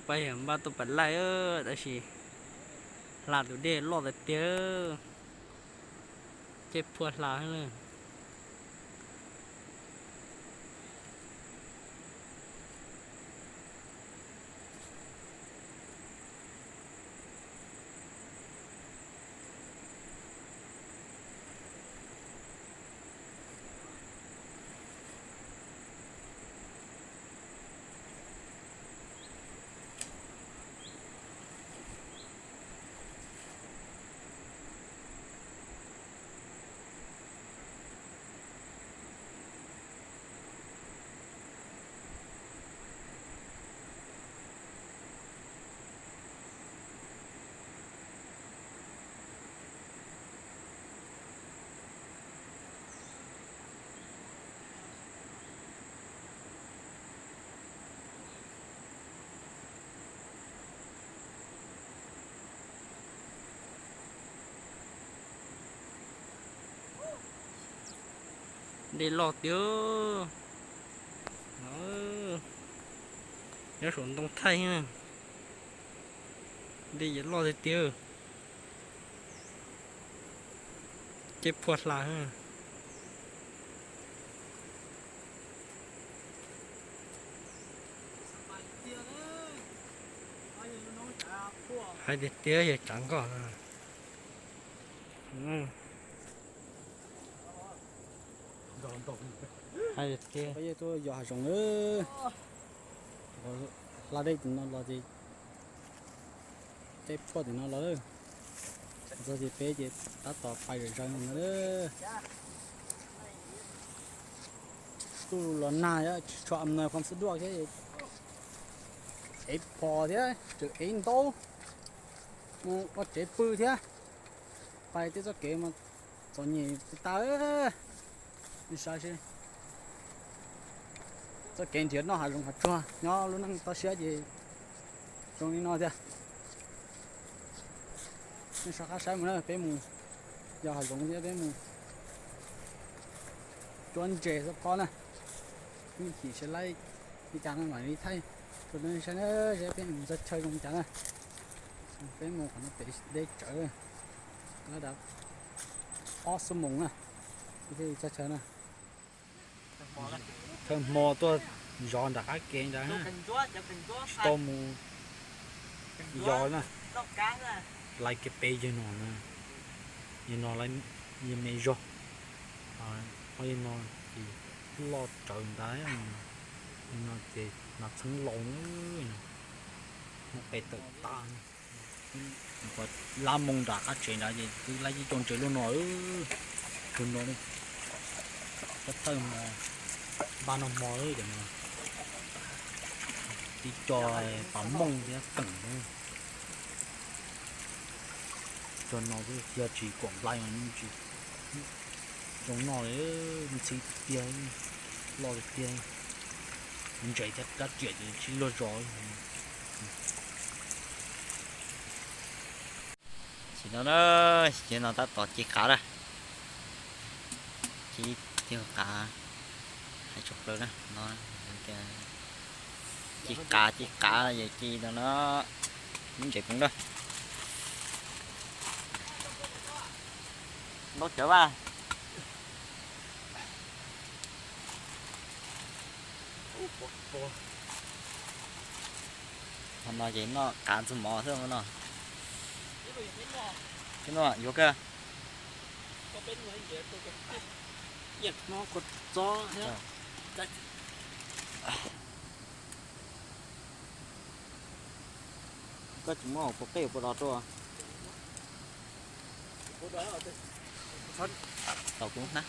Pais npaj tuaj pam laij, tab sis hla tus dej loj tiag tiag, ceb phuaj hla na. Dej loj tiag. Nyob saum ntoo thaij, dej yeej loj tiag tiag. Ceb phuaj hla. Hais tiag tiag yog tsav nkoj. Hais tiag tiag. Peb tuaj yos hav zoov, hla dej tim no los ces ceb phuaj tim no los lawm. Txog ces peb ces tab tom pais zom zaws no lawm. Kuj los nag thiab, tsis tshua am nais qhov xub duaj thiab, ev phom thiab tseem ev ntaub, mus ua tsev pw thiab. Pais tej txoj kev mas txom nyem tas. Nej saib seb, txoj kev nrhiav noj hav zoov hav tsuag nyob lub neej toj siab ces zoo li no tiag. Nej soj qab saib mus na, peb mus yos hav zoov thiab peb mus cuab ntses xub phob na. Ib chim sawv laib li cas no mam li thaij rau nej saib na, seb peb mus txog chaw zoo li cas na. Peb mus qhov no pem deb tsawv, lawv dav ob xuab moos na, peb thiaj li txog chaw na. Thawj hmo tuaj zov nram qab kev ntawd, tsis tau mus yos na. Lais kev pem yawg no na, yawg no yawg me zog, ho yawg no ces loj tsawv ntawd, yawg no ces nas txheeb laus na, muaj qe tawm tas. Lab moo nram qab tsev nrad ces twb lab yeej coj ntses luaj no, tus no, thawj hmo, npaj noj hmo cov no, tib co pas mooj thiab keem. Cov no yog tsis kom nplai mas tsis zoo noj li, ntxhib tiag tiag, loj tiag tiag. Ntses thiab rab riam ces sib luag zos. Tam sim no na, tam sim no tab tom ci qav na, ci, ci qav, hais tshaj plaws na no, ci qav ci qav ces ci no na, lub ntses poob na. Ntaub cawv vaj. Qhov no ces noj qav ntxuag mov xwb no. Yuav kawg. Koj tsis muab hauv paus qij puas do rau? Tau kuv na.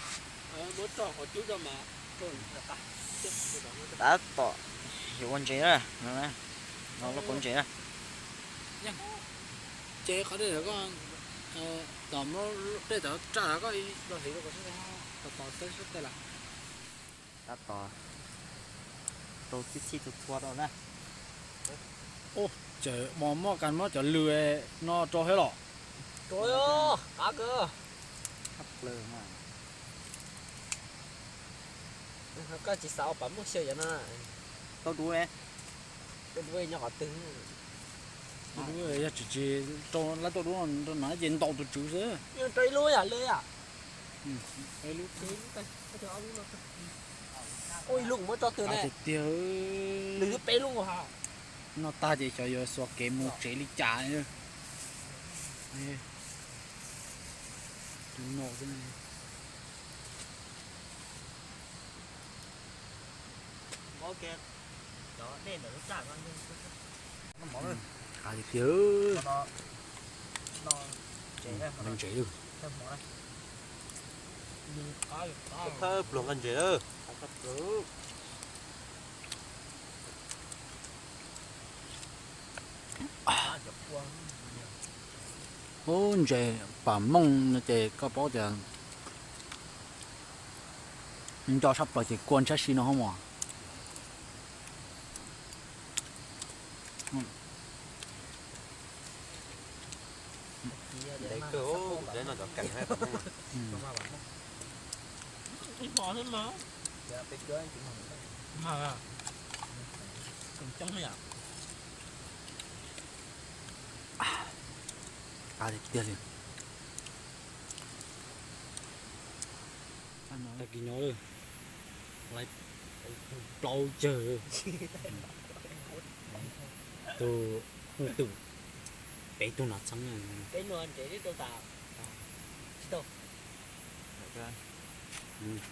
Tab tom yuav ua ntses na, no lub paus ntses na. Ces qhov dej tom, dej tom raj koj los hliv rau kom sab, tom tom teb sab tes lawm. Tab tom rau txhij txhij txhua txhua rau na. Ces mas muab kas muab cov lws no rau thiab los? Rau, qav kawg. Koj tsis xav ua pam muaj xyaw yam no? Tau dua. Nyob qhov twg? Yog tsis tsis rau lab tuaj dub rau no ces ntaus tus tswv xwb. Rau ib lub yam li yam. Ib lub. Ib lub kuv muab tso twg ne? Tiag tiag. Nws twb peb lub ha. Noj tag ces xyov yuav xuas kev mus tsev li cas. Tus no xwb. Qab tiag tiag. Ntses lawm. Thawj pluag nqaij ntses lawm. Ub, ntses pam mooj no ces koj paub tias nco tshaj plaws ces kua ntshab si no hos mas. Ntev kawg, ntev no cov keem pam mooj. Qab tiag tiag li. Tag kis no lawm, lawv plaub cawg, tus, tus, peb tug nas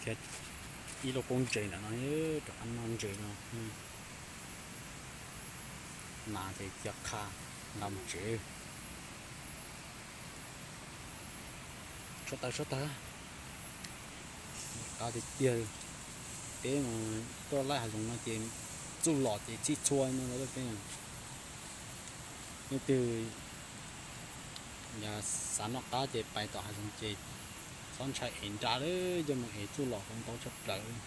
txheeb. Ib lub qub ntses ntawm no, rov qab noj ntses no. Nas ces cia qha nqa mus tsev. Suav tawv suav tawv. Qab tiag tiag. Peb mus tuaj laij hav zoov no ces txuj lom ces txhij txhua no peb. Leej twg xav noj qab ces pais tom hav zoov ces txhob ntshai ev nra lawm, coj mus ev txuj lom tau ntau tshaj plaws.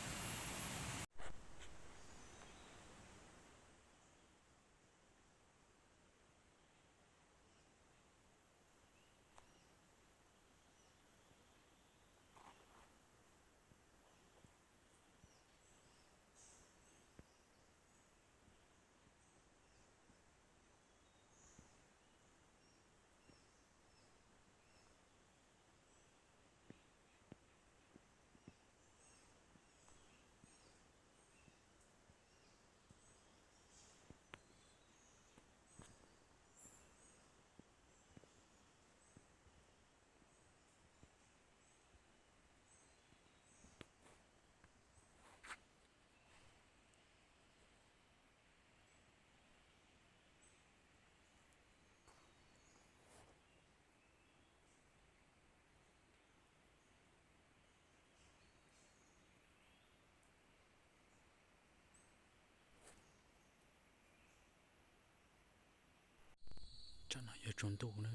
Tsam no yuav tsaus ntuj na,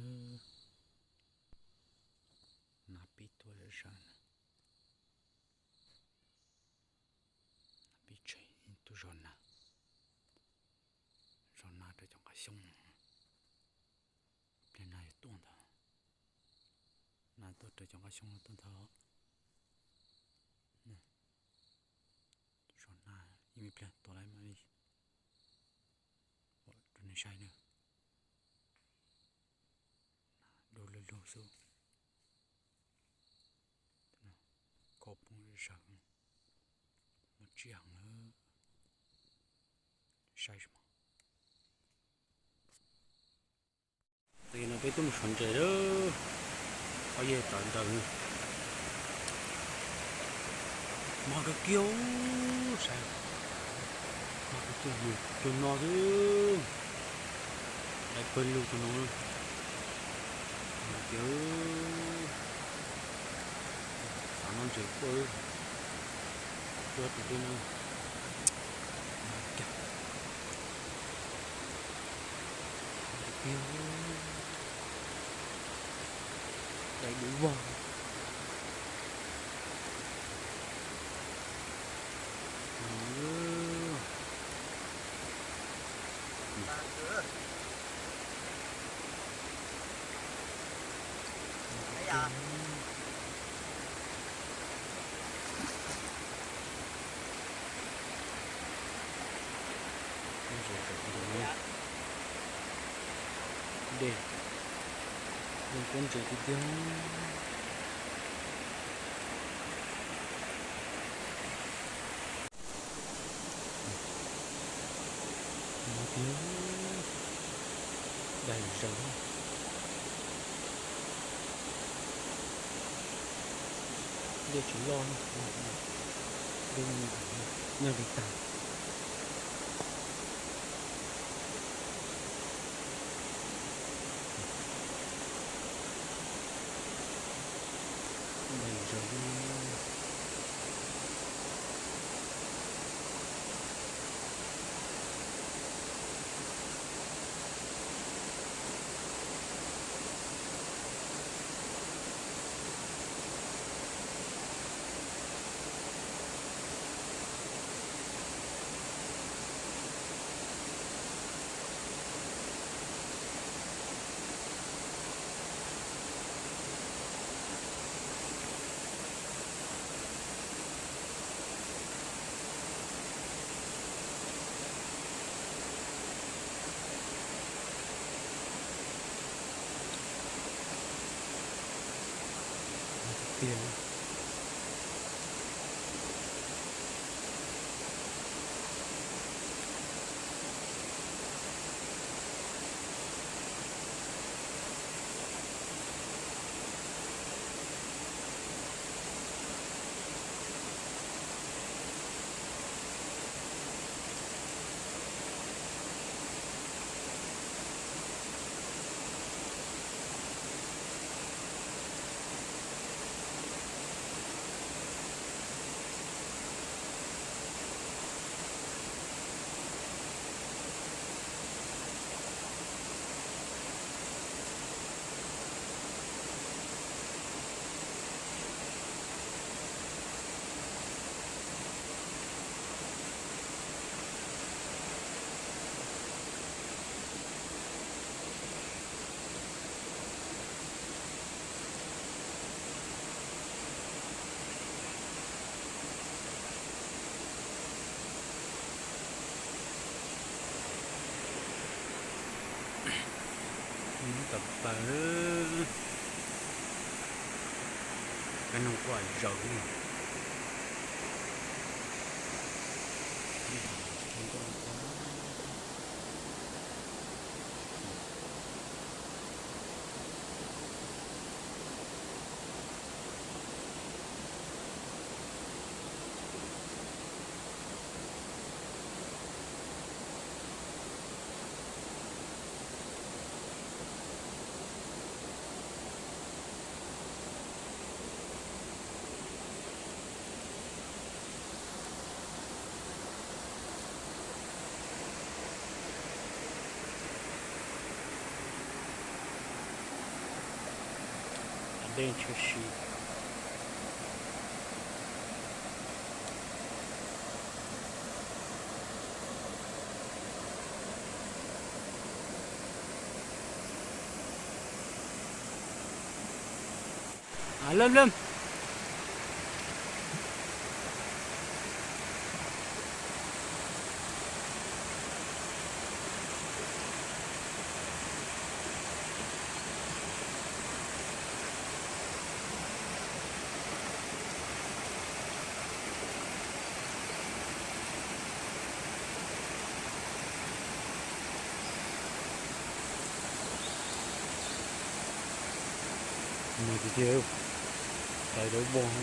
nas pib tuaj zom zaws na. Pib tsheej tus zos nas, zos nas rau cov nqaij xyoob. Pliag nas yuav tuaj ntag, nas tuaj rau cov nqaij xyoob no tuaj ntag. Tus zos nas ib me pliag tuaj lawm mam li rau nej saib na. Nas du lug lug xwb. Koj poob zom zaws, muaj tsiaj heev lawm. Saib mas. Tag kis no peb twb mus sov ntses lawm, ob yawg tawv ntawd. Mog kawg kiag, saib, mog kawg kiag, mus cuag no xwb. Dai pawg lug tus no na. Mog kiag, xav noj ntses tuaj, tuaj tus twg no. Mog kiag. Dai dub vog. Zaum zaum ntawd na, dej yeej kuab ntse tiag tiag. Ntau tiag, daig zaws. Dej tsis loj na, dej nyuag li tag. Daig zaws li. Tiag. Tawm plaws, kab noog quaj zaws li. Dej tshwm sim. Lab lab. Mas tiag tiag, tawv tawv vog.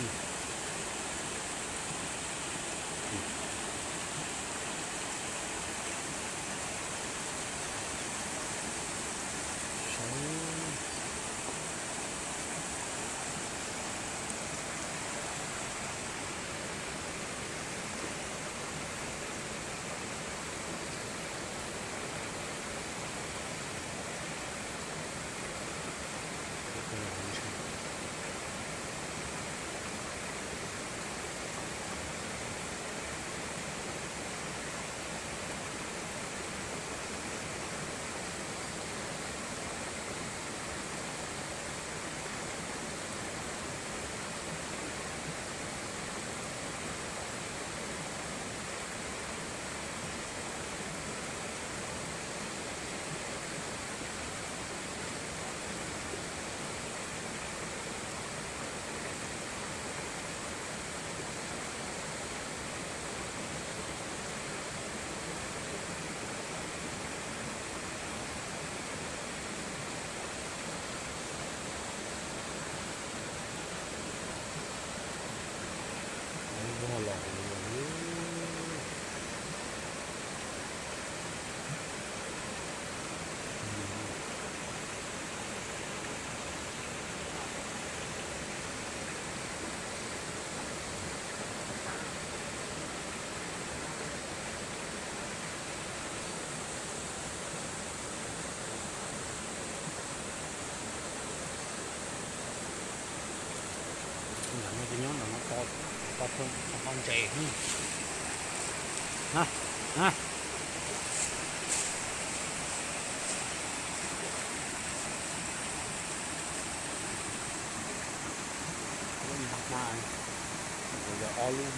Saud. Nyob ntawm no to, to thoob, to ntses na. Lub npab hmab, kuv yog ob lub.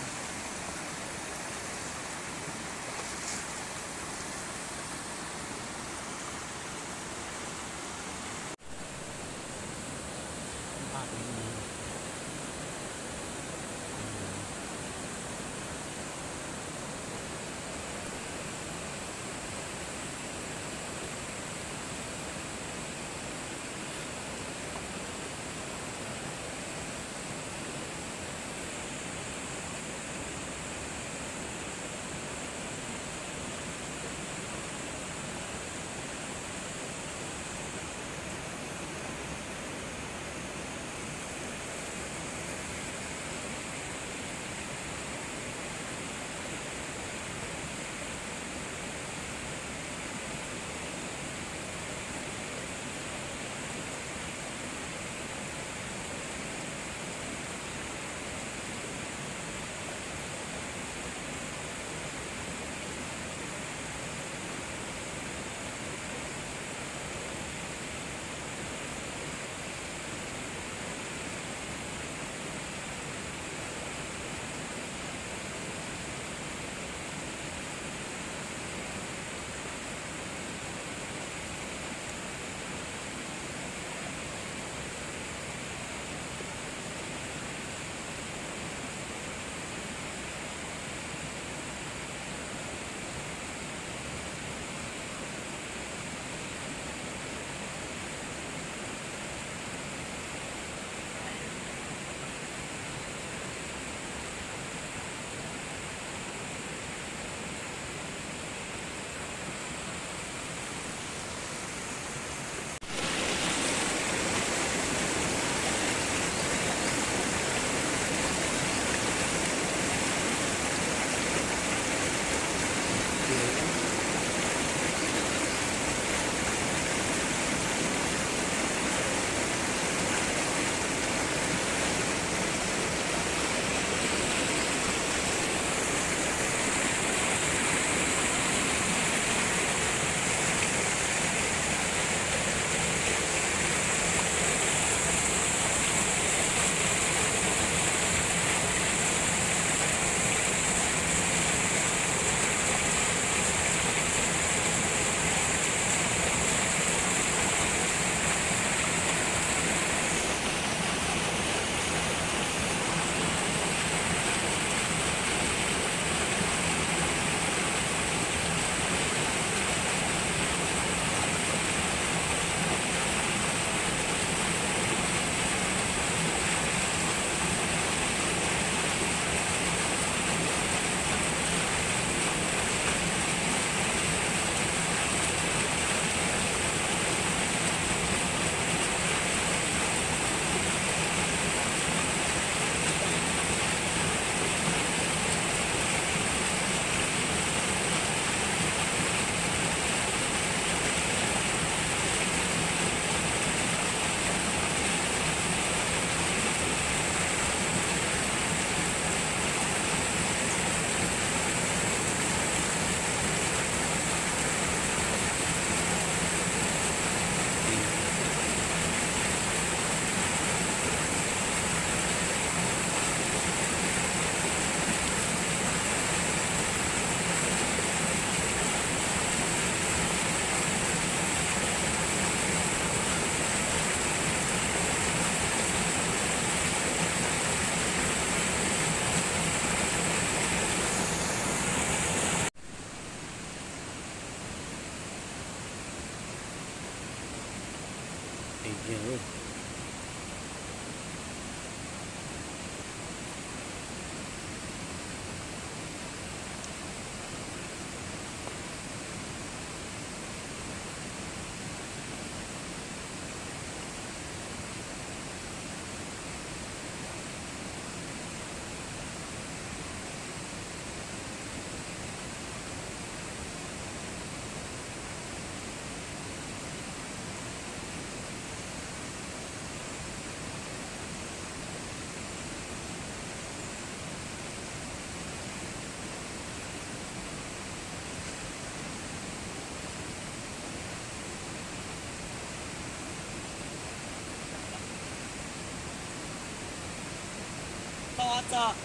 Txog.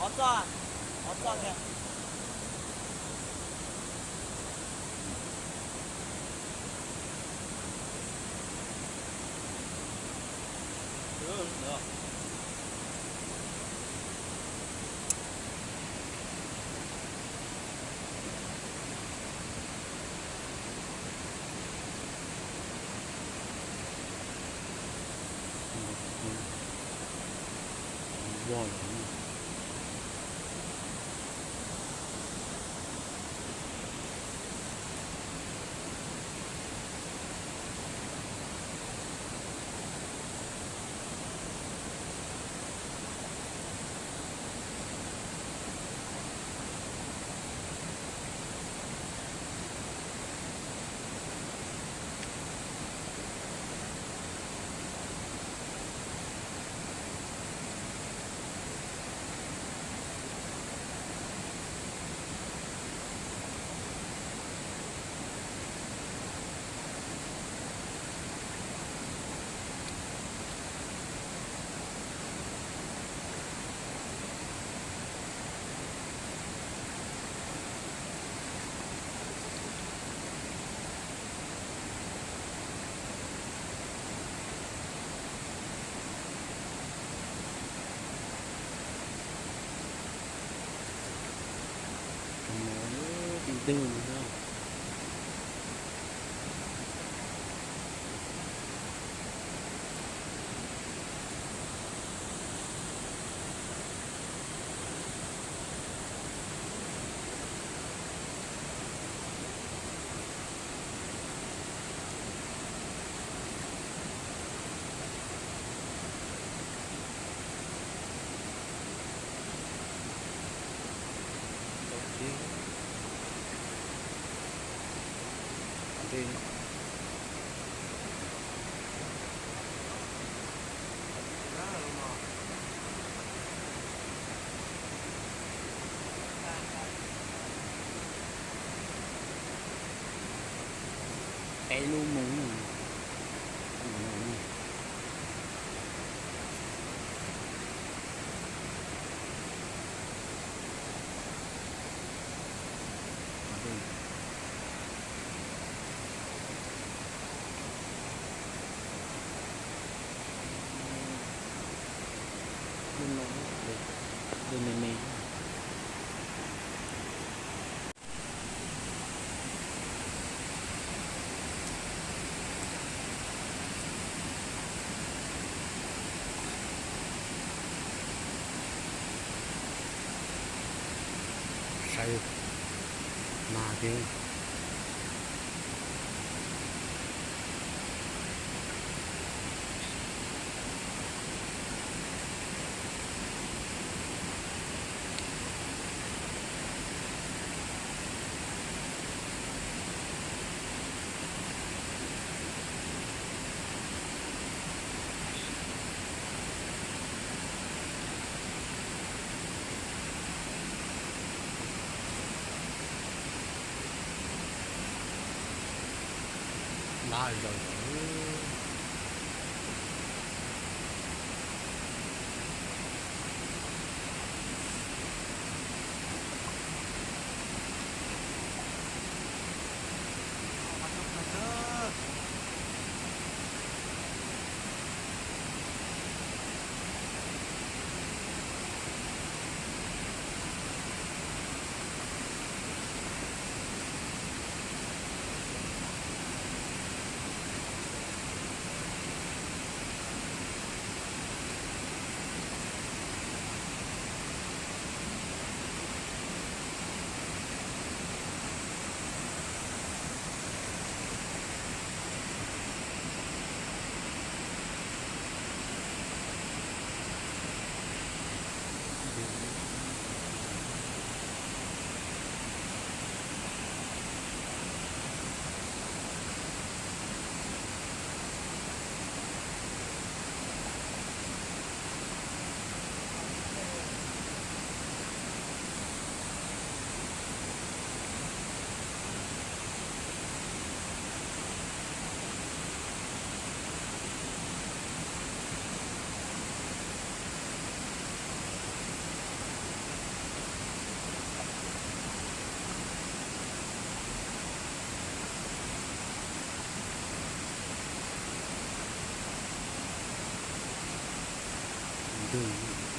Ob txoj, ob txoj thiab. Tus no lub teej twg no na. Peb lub mus. Lub no, lub me me. Saib mas tiag. Ntab zaus. Tsheb tiag tiag.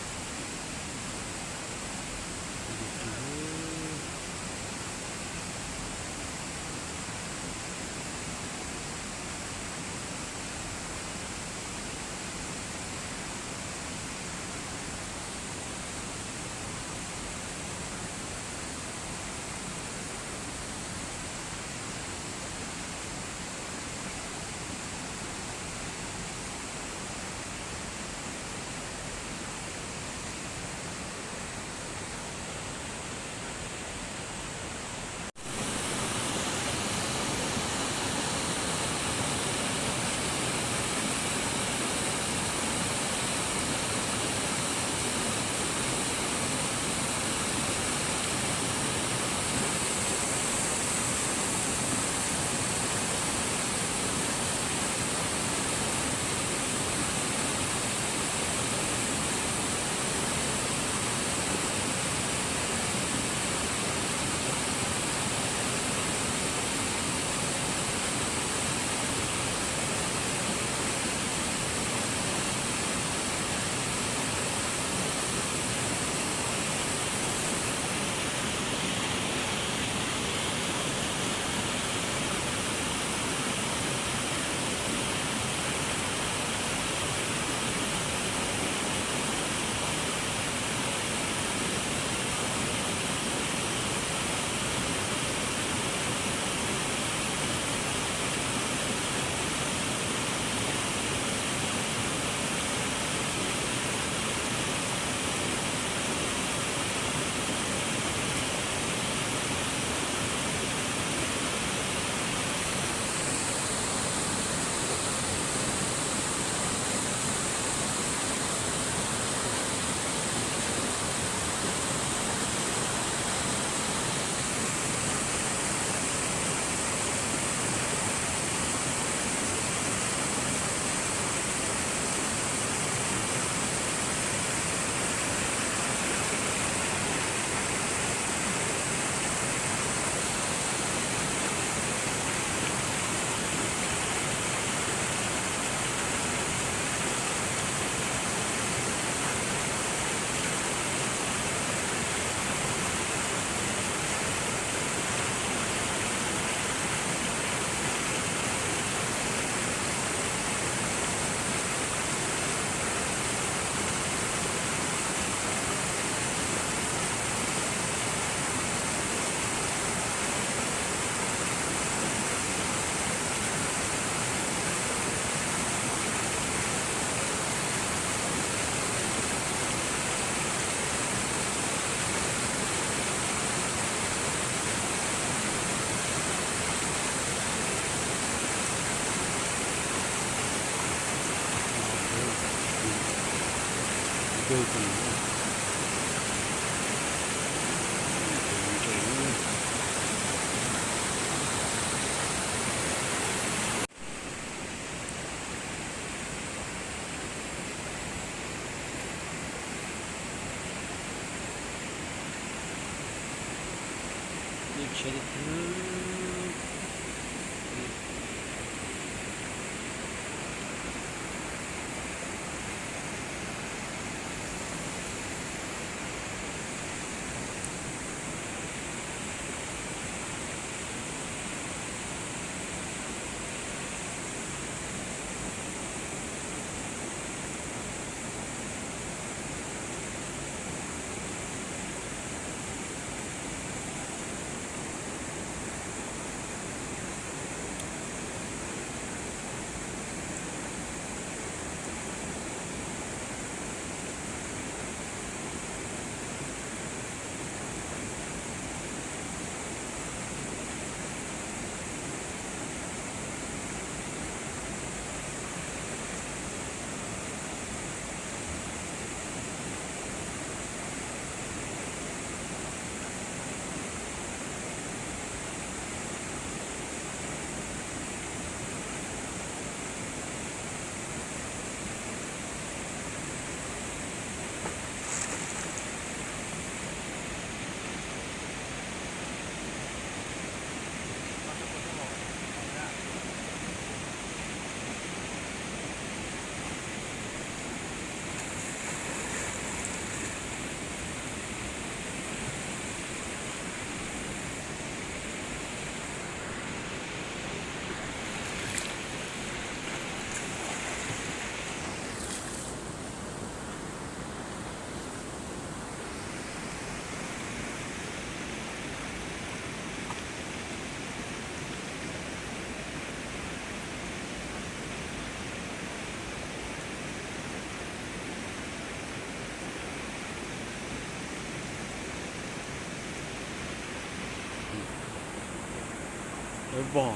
Vog.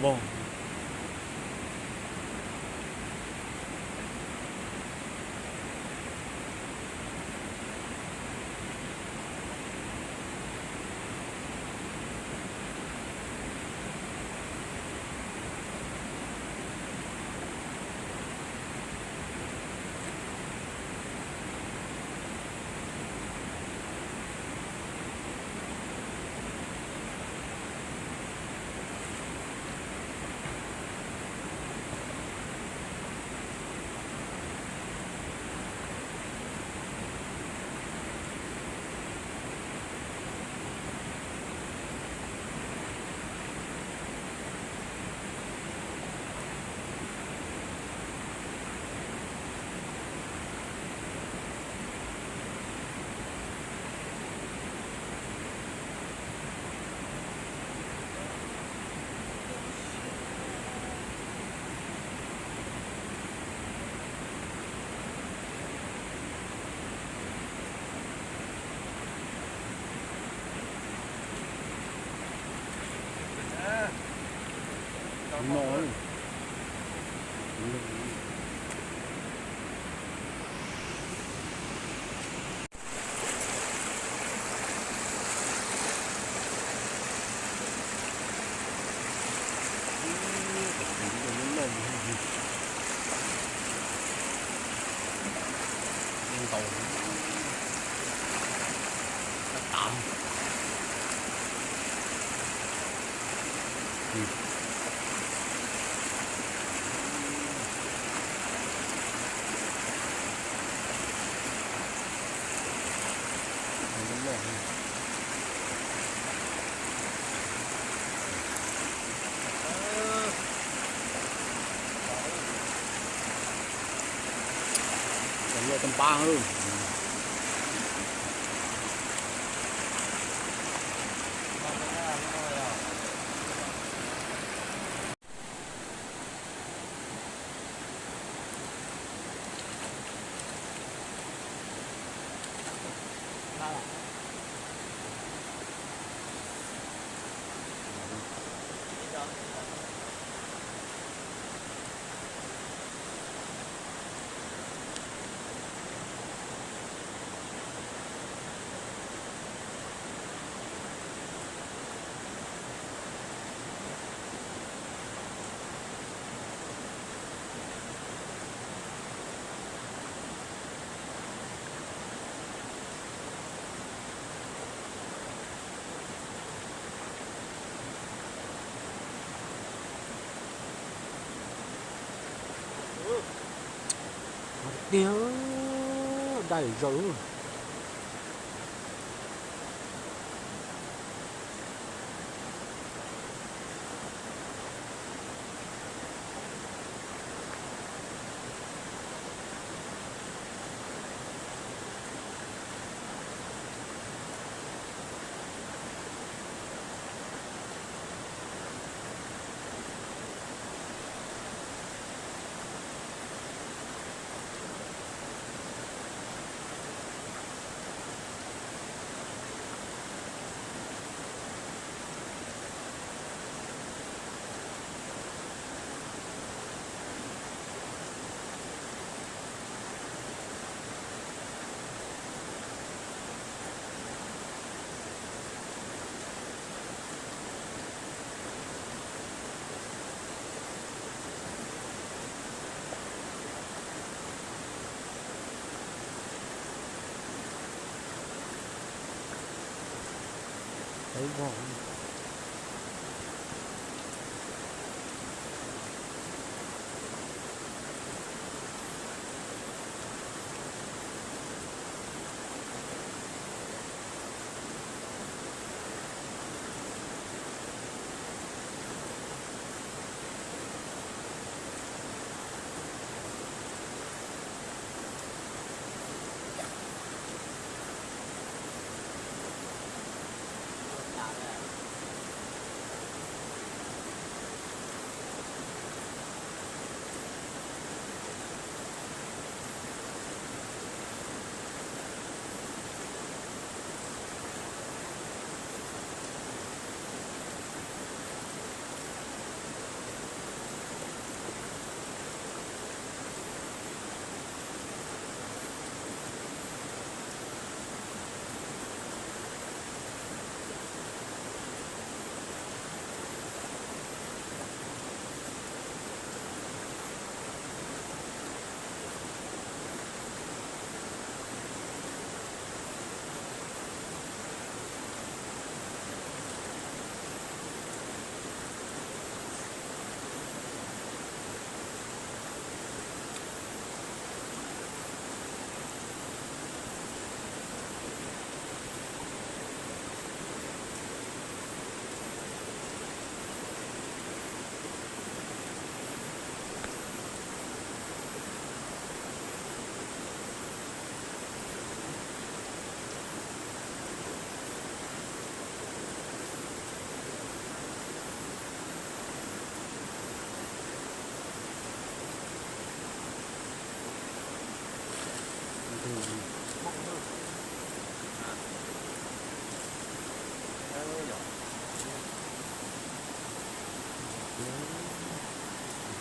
Vog. Loj tau npab. Tiag, dai zaws. Peb vog.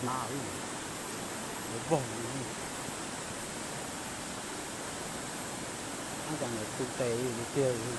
Hnav, vog, ab cas nws tu tes li tiag li.